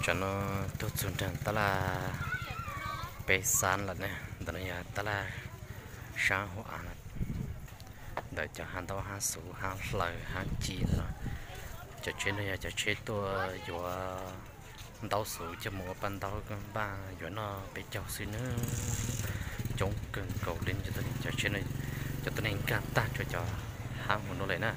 Tam no tuaj txug nraag tab laj peb xab lawm ne, ntawm no yog tab laj saab hu a, ntawm cov haav ntaub haav xuv haav hlaws haav ci no. Cov tsheb no yog cov tsheb tuaj yuav ntaub xuv coj mus ua paj ntaub npaj yuav noj peb caug xwb nawb. Coob kawg nkaus li cov tsheb no, cov tuab neeg nkaag tag rua cov haav hu no le na.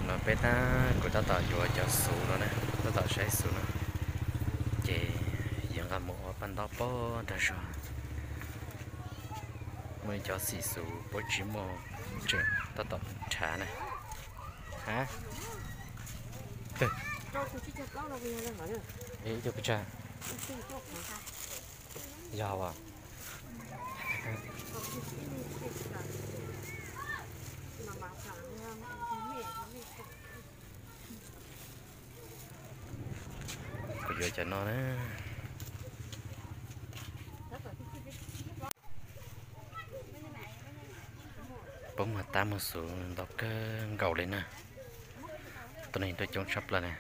No peb tab kuv tab tom yuav cov xuv no na, tab tom saib xuv no, ces yuav nqa mus ua paj ntaub puag nraag zog. Muaj ib cov xim xuv puab tsis muaj, tseem tab tom nrhav na. Ha, ib tug pes tsawg? Yog as. Kuv yuav cov no na. Puab muag tab muag xuv ntau kawg nkaus li na. Tuab neeg tuaj coob tshaj plaws na.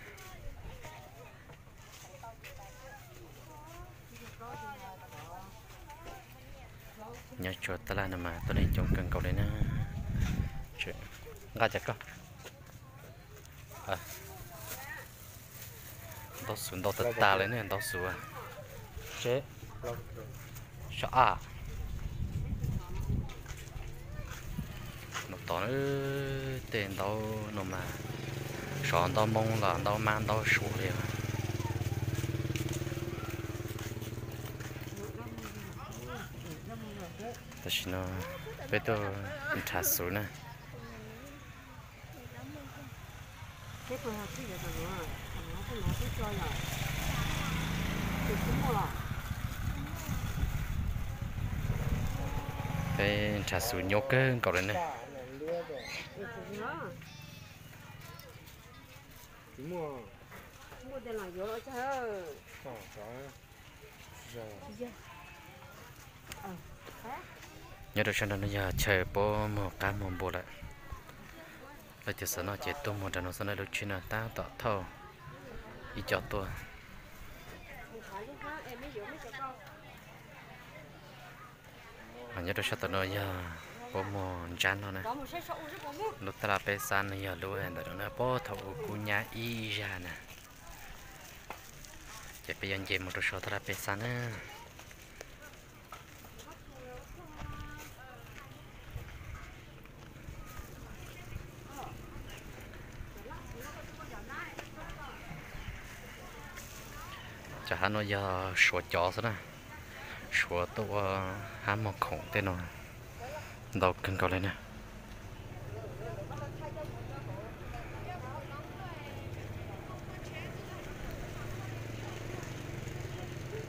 Nyob tsua tab laj no mas tuab neeg coob kawg nkaus li na. Nqa cas koj. Ntaub xuv ntau tag tag li ne, ntaub xuv. Sab a. Nov tod tej ntaub no mas sov ntaub moob los ntaub mab ntaub suav li. Tam sim no peb tuaj nrhav xuv na. Peb nrhav xuv nyuaj kawg nkaus li ne. Nyob rau sab nraud no yog chaw puab muag qaab muag npua lawm. Leej twg xav noj ces tuaj muag nraag no xwb na, lub tsheb no tab tom thauj ib co tuaj. Nyob rau sab tom no yog puab muag ntsab noj na. Lub taj laj peb xab no yog lub ntawm no na, puag thaum ub kub nyab ib zag na. Ces peb yuav nce mus rau saum taj laj peb xab na. Cov hab no yog suav cov xwb na, suav tuaj ua hab muag khoom tej no ntau kawg nkaus li na.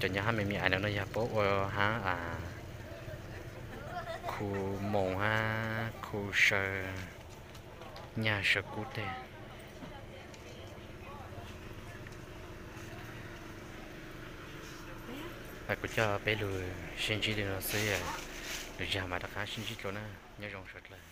Cov nyab hab me me ais no no yog puab ua hab khu moos hab khu saw nyag saw kub tej. Kuv coj peb lug sib ntsib li no xwb, lwm zag mas rov qab sib ntsib dlua na. Nyob zoo sawv dlawg.